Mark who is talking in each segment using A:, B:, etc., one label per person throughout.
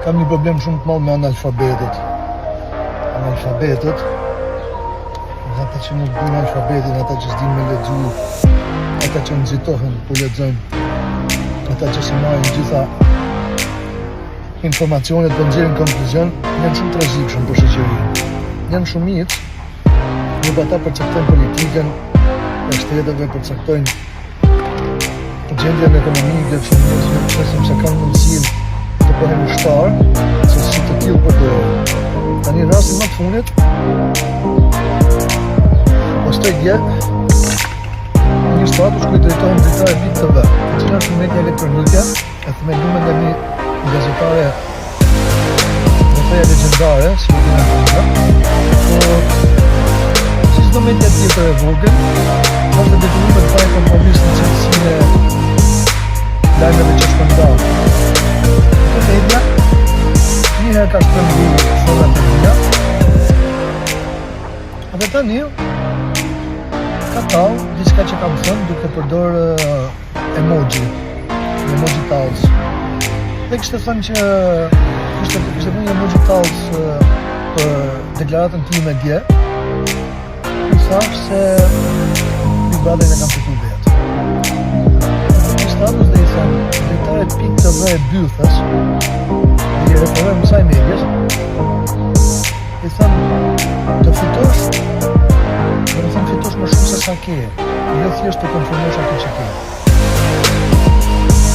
A: Kam një problem shumë të madh me analfabetët. Analfabetët, ata që nuk dinë alfabetin, ata që s'dinë me lexu, ata që nxitohen kur lexojnë, ata që s'i marrin gjitha informacionet po nxjerrin konkluzion, janë shumë të rrezikshëm për shoqërinë. Janë shumicë, nuk ata përcaktojnë politikën e shteteve, përcaktojnë gjendjen ekonomike të shumë njerëzve, presim se kanë mundësinë të bëhen ushtarë, se si të tillë përdoren. Tani rastin më të fundit, postoj dje një status ku i drejtohem Dritare Pikë TV, e cila është një media elektronike e themeluar nga një gazetare do thoja legjendare, si Rudina Gonxha, po si çdo media tjetër e vogël, është e detyruar të bëjë kompromis në cilësinë e lajmeve që shpërndan. Kjo media një herë ka shtrëngu thonat e mia, dhe tani ka tall diçka që kam thënë duke përdor emoji, emoji tallës. Dhe kishte thënë që kishte kishte bërë një emoji tallës për deklaratën time dje. I thash se Big Brother e kam fitu vetë. Në një status dhe i them, Dritare pikë TV e bythës, dhe i referohem kësaj medias, i them, të fitosh, do të thënë fitosh më shumë se sa ke, jo thjesht të konfirmosh atë që ke.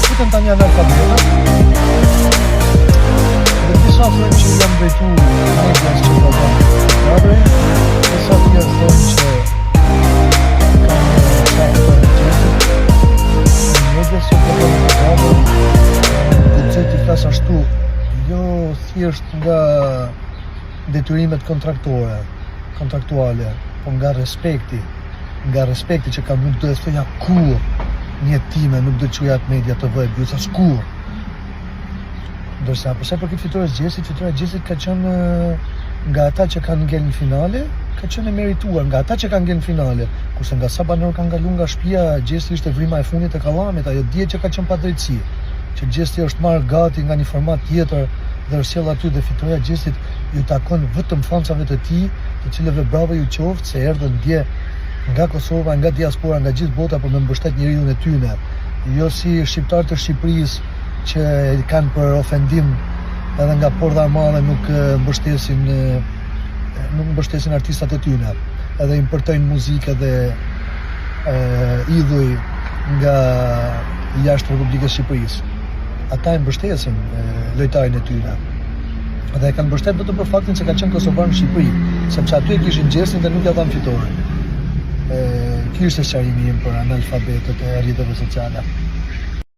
A: Futen tani analfabetët, dhe disa thonë që jam drejtu medias që po bën Brother, disa tjerë thonë që kam qatë për gjestit, medias që po bën Brother, guxoj t'i flas ashtu, jo thjesht nga detyrimet kontraktore, kontraktuale, po nga respekti, nga respekti që kam nuk do e thoja kurrë në jetë time, nuk do të quaja atë media TV e bythës kurrë. Ndërsa për sa i përket fitores Gjestit, fitorja e Gjestit ka qenë nga ata që kanë ngel në finale, ka qenë e merituar nga ata që kanë ngel në finale, kurse nga sa banorë kanë kalu nga shtëpia, Gjesti ishte vrima e fundit e kallamit, ajo dihet që ka qenë padrejtësi, që Gjesti është marrë gati nga një format tjetër dhe është sjellë aty dhe fitorja e Gjestit ju takon vetëm fansave të tij, të cilëve bravo ju qoftë se erdhën dje nga Kosova, nga diaspora, nga gjithë bota për me mbështet njeriun e tyne. Jo si shqiptarë të Shqipërisë që e kanë për ofendim edhe nga pordha e madhe nuk mbështesin nuk mbështesin artistat e tyne. Edhe importojnë muzikë dhe e, idhuj nga jashtë Republikës së Shqipërisë. Ata e mbështesin lojtarin e tyre. Dhe e kanë mbështet vetëm për faktin se ka qenë kosovar në Shqipëri, sepse aty e kishin Gjestin dhe nuk ja dhanë fitoren. Ky ishte sqarimi im për analfabetët e rrjeteve sociale.